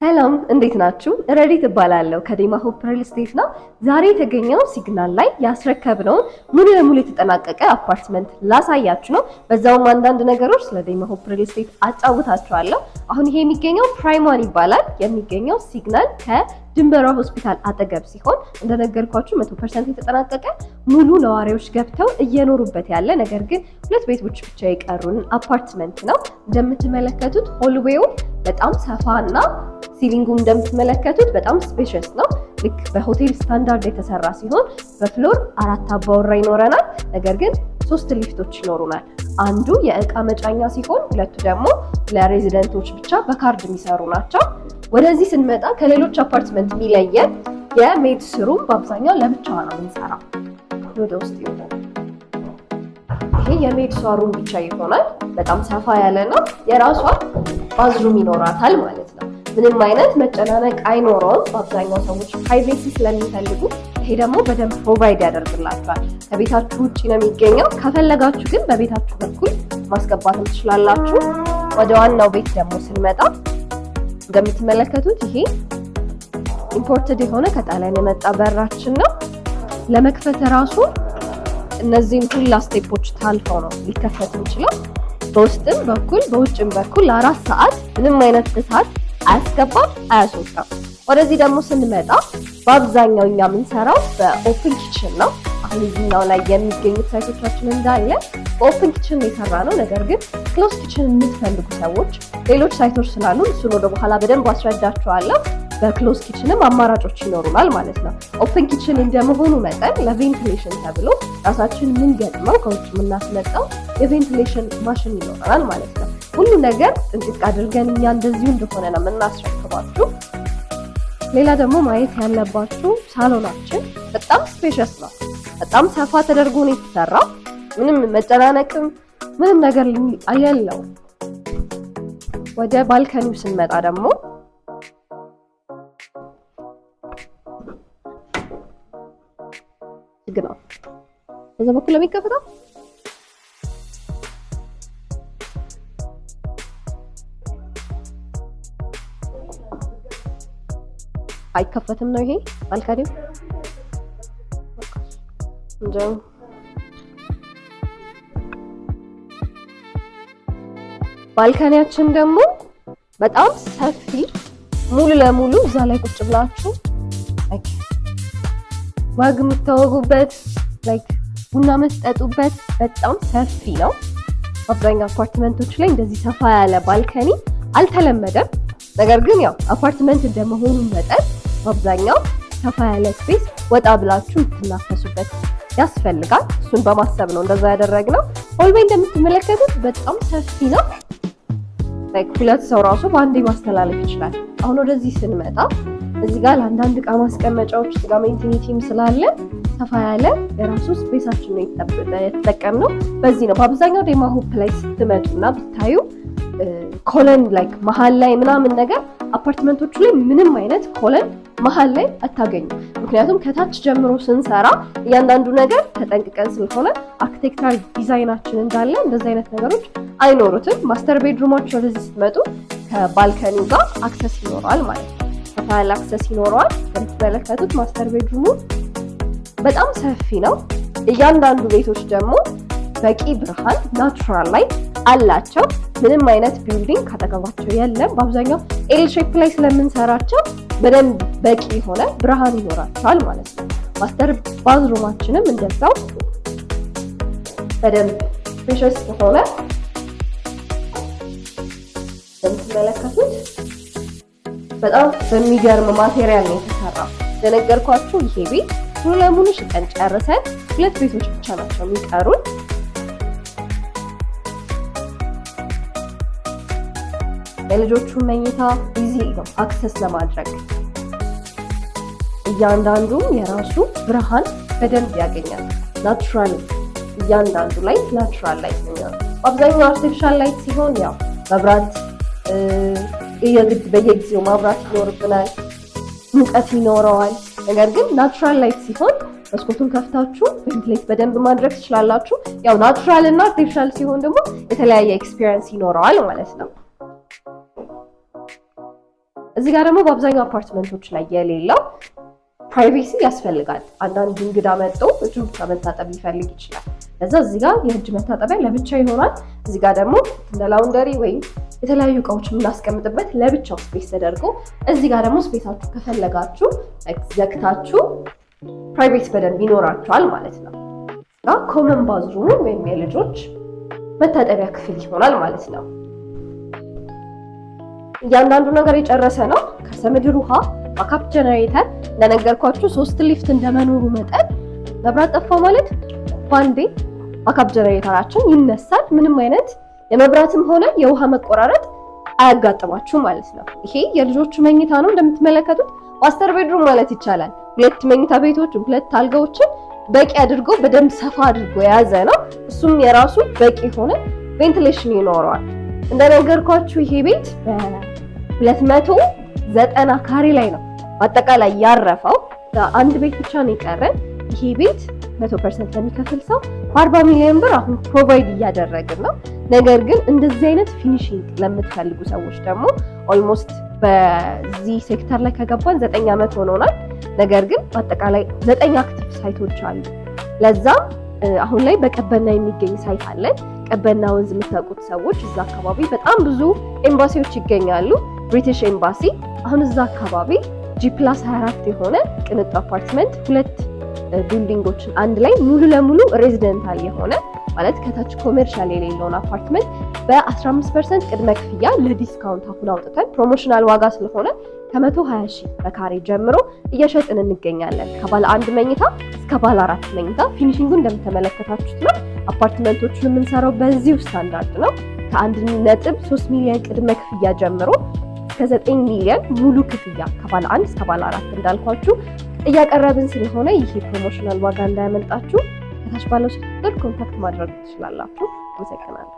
ሰላም፣ እንዴት ናችሁ? ረዲት እባላለሁ ከዴማ ሆፕ ሪል ስቴት ነው። ዛሬ የተገኘው ሲግናል ላይ ያስረከብነውን ሙሉ ለሙሉ የተጠናቀቀ አፓርትመንት ላሳያችሁ ነው። በዛውም አንዳንድ ነገሮች ስለ ዴማ ሆፕ ሪል ስቴት አጫውታችኋለሁ። አሁን ይሄ የሚገኘው ፕራይም ዋን ይባላል። የሚገኘው ሲግናል ከድንበሯ ሆስፒታል አጠገብ ሲሆን እንደነገርኳችሁ 100% የተጠናቀቀ፣ ሙሉ ነዋሪዎች ገብተው እየኖሩበት ያለ፣ ነገር ግን ሁለት ቤቶች ብቻ የቀሩን አፓርትመንት ነው። እንደምትመለከቱት hallway ው በጣም ሰፋ እና ceiling ኡ እንደምትመለከቱት በጣም spacious ነው። ልክ በሆቴል ስታንዳርድ የተሰራ ሲሆን በ floor አራት አባወራ ይኖረናል። ነገር ግን ሶስት ሊፍቶች ይኖሩናል። አንዱ የእቃ መጫኛ ሲሆን ሁለቱ ደግሞ ለ resident ኦች ብቻ በካርድ የሚሰሩ ናቸው። ወደዚህ ስንመጣ ከሌሎች አፓርትመንት የሚለየን የ maid's room በአብዛኛው ለብቻዋ ነው የምንሰራው። ወደ ውስጥ ይሆናል። ይሄ የ maid's room ብቻ ይሆናል። በጣም ሰፋ ያለ ነው። የራሷ bathroom ይኖራታል ማለት ነው። ምንም አይነት መጨናነቅ አይኖረውም። በአብዛኛው ሰዎች privacy ስለሚፈልጉ ይሄ ደግሞ በደንብ provide ያደርግላቸዋል። ከቤታችሁ ውጭ ነው የሚገኘው። ከፈለጋችሁ ግን በቤታችሁ በኩል ማስገባትም ትችላላችሁ። ወደ ዋናው ቤት ደግሞ ስንመጣ እንደምትመለከቱት ይሄ imported የሆነ ከጣሊያን የመጣ በራችን ነው። ለመክፈት ራሱ እነዚህን ሁላ step ኦች ታልፈው ነው ሊከፈት የሚችለው። በውስጥም በኩል በውጭም በኩል ለ4 ሰዓት ምንም አይነት እሳት አያስገባም፣ አያስወጣም። ወደዚህ ደግሞ ስንመጣ በአብዛኛው እኛ የምንሰራው በ open kitchen ነው። አሁን እዚህኛው ላይ የሚገኙት site ኦቻችን እንዳለ በ open kitchen የሰራነው። ነገር ግን close kitchen የምትፈልጉ ሰዎች ሌሎች site ኦች ስላሉ እሱን ወደ በኋላ በደንብ አስረዳችኋለሁ። በ close kitchen ም አማራጮች ይኖሩናል ማለት ነው። Open kitchen እንደመሆኑ መጠን ለ ventilation ተብሎ ራሳችን የምንገጥመው፣ ከውጭ የምናስመጣው የ ventilation machine ይኖረናል ማለት ነው። ሁሉ ነገር ጥንቅቅ አድርገን እኛ እንደዚሁ እንደሆነ ነው የምናስረክባችሁ። ሌላ ደግሞ ማየት ያለባችሁ ሳሎናችን በጣም spacious ነው። በጣም ሰፋ ተደርጎ ነው የተሰራው። ምንም መጨናነቅም ምንም ነገር የለውም። ወደ balcony ው ስንመጣ ደግሞ ዝግ ነው። በዛ በኩል የሚከፈተው አይከፈትም ነው ይሄ balcony ው እንጃ። Balcony ያችን ደግሞ በጣም ሰፊ፣ ሙሉ ለሙሉ እዛ ላይ ቁጭ ብላችሁ like ወግ የምታወጉበት፣ like ቡና የምትጠጡበት በጣም ሰፊ ነው። አብዛኛው አፓርትመንቶች ላይ እንደዚህ ሰፋ ያለ balcony አልተለመደም። ነገር ግን ያው አፓርትመንት እንደመሆኑ መጠን በአብዛኛው ሰፋ ያለ space ወጣ ብላችሁ የምትናፈሱበት ያስፈልጋል። እሱን በማሰብ ነው እንደዛ ያደረግነው። Hallway እንደምትመለከቱት በጣም ሰፊ ነው። Like ሁለት ሰው ራሱ በአንዴ ማስተላለፍ ይችላል። አሁን ወደዚህ ስንመጣ እዚህ ጋር ለአንዳንድ እቃ ማስቀመጫዎች፣ እዚህ ጋር utility ም ስላለ ሰፋ ያለ የራሱ space ኣችን ነው የተጠቀምነው። በዚህ ነው በአብዛኛው ዴማ ሆፕ ላይ ስትመጡና ብታዩ column like መሀል ላይ ምናምን ነገር አፓርትመንቶቹ ላይ ምንም አይነት column መሀል ላይ አታገኙም። ምክንያቱም ከታች ጀምሮ ስንሰራ እያንዳንዱ ነገር ተጠንቅቀን ስለሆነ architectural design ኣችን እንዳለ እንደዚህ አይነት ነገሮች አይኖሩትም። Master bedroom ኣችን ወደዚህ ስትመጡ ከ balcony ው ጋር access ይኖረዋል ማለት ነው። ሰፋ ያለ access ይኖረዋል። እንደምትመለከቱት master bedroom ኡ በጣም ሰፊ ነው። እያንዳንዱ ቤቶች ደግሞ በቂ ብርሃን natural light አላቸው። ምንም አይነት building ካጠገባቸው የለም። በአብዛኛው L shape ላይ ስለምንሰራቸው በደንብ በቂ የሆነ ብርሃን ይኖራቸዋል ማለት ነው። Master bathroom ኣችንም እንደዛው በደንብ spacious የሆነ፣ እንደምትመለከቱት በጣም በሚገርም material ነው የተሰራው። እንደነገርኳችሁ ይሄ ቤት ሙሉ ለሙሉ ሽጠን ጨርሰን ሁለት ቤቶች ብቻ ናቸው የሚቀሩን። የልጆቹ መኝታ easy ነው access ለማድረግ። እያንዳንዱ የራሱ ብርሃን በደንብ ያገኛል። Natural እያንዳንዱ light natural light ነው የሚሆነው። በአብዛኛው artificial light ሲሆን ያው መብራት የግድ በየጊዜው ማብራት ይኖርብናል፣ ሙቀት ይኖረዋል። ነገር ግን natural light ሲሆን መስኮቱን ከፍታችሁ ventilate በደንብ ማድረግ ትችላላችሁ። ያው natural እና artificial ሲሆን ደግሞ የተለያየ experience ይኖረዋል ማለት ነው። እዚህ ጋር ደግሞ በአብዛኛው አፓርትመንቶች ላይ የሌለው privacy ያስፈልጋል። አንዳንድ እንግዳ መጥቶ እጁን ብቻ መታጠብ ሊፈልግ ይችላል። ለዛ እዚህ ጋር የእጅ መታጠቢያ ለብቻ ይሆናል። እዚህ ጋር ደግሞ እንደ laundry ወይም የተለያዩ እቃዎች የምናስቀምጥበት ለብቻው space ተደርጎ፣ እዚህ ጋር ደግሞ space ኣችሁ ከፈለጋችሁ ዘግታችሁ private በደንብ ይኖራችኋል ማለት ነው። Common bathroom ወይም የልጆች መታጠቢያ ክፍል ይሆናል ማለት ነው። እያንዳንዱ ነገር የጨረሰ ነው። ከርሰ ምድር ውሃ፣ backup generator፣ እንደነገርኳችሁ ሶስት ሊፍት እንደመኖሩ መጠን መብራት ጠፋ ማለት ባንዴ backup generator ኣችን ይነሳል። ምንም አይነት የመብራትም ሆነ የውሃ መቆራረጥ አያጋጥማችሁ ማለት ነው። ይሄ የልጆቹ መኝታ ነው። እንደምትመለከቱት master bedroom ማለት ይቻላል። ሁለት መኝታ ቤቶች፣ ሁለት አልጋዎችን በቂ አድርጎ በደንብ ሰፋ አድርጎ የያዘ ነው። እሱም የራሱ በቂ የሆነ ventilation ይኖረዋል። እንደነገርኳችሁ ይሄ ቤት በ290 ካሬ ላይ ነው በአጠቃላይ ያረፈው። አንድ ቤት ብቻ ነው የቀረን። ይሄ ቤት 100% ለሚከፍል ሰው በ40 ሚሊዮን ብር አሁን provide እያደረግን ነው። ነገር ግን እንደዚህ አይነት finishing ለምትፈልጉ ሰዎች ደግሞ almost በዚህ ሴክተር ላይ ከገባን 9 ዓመት ሆኖናል። ነገር ግን በአጠቃላይ ዘጠኝ active site ኦች አሉ። ለዛም አሁን ላይ በቀበና የሚገኝ site አለን። ቀበና ወንዝ የምታውቁት ሰዎች እዛ አካባቢ በጣም ብዙ ኤምባሲዎች ይገኛሉ። British Embassy አሁን እዛ አካባቢ G+24 የሆነ ቅንጡ አፓርትመንት፣ ሁለት building ኦችን አንድ ላይ ሙሉ ለሙሉ residential የሆነ፣ ማለት ከታች commercial የሌለውን አፓርትመንት በ15% ቅድመ ክፍያ ለ discount አሁን አውጥተን promotional ዋጋ ስለሆነ ከ120 ሺህ በካሬ ጀምሮ እየሸጥን እንገኛለን። ከባለ አንድ መኝታ እስከ ባለ አራት መኝታ finishing ኡ እንደምተመለከታችሁት ነው። አፓርትመንቶቹን የምንሰራው በዚሁ ስታንዳርድ ነው። ከ1.3 ሚሊዮን ቅድመ ክፍያ ጀምሮ እስከ 9 ሚሊዮን ሙሉ ክፍያ ከባለ አንድ እስከ ባለ አራት እንዳልኳችሁ እያቀረብን ስለሆነ ይሄ promotional ዋጋ እንዳያመልጣችሁ ከታች ባለው ስልክ ቁጥር contact ማድረግ ትችላላችሁ። አመሰግናለሁ።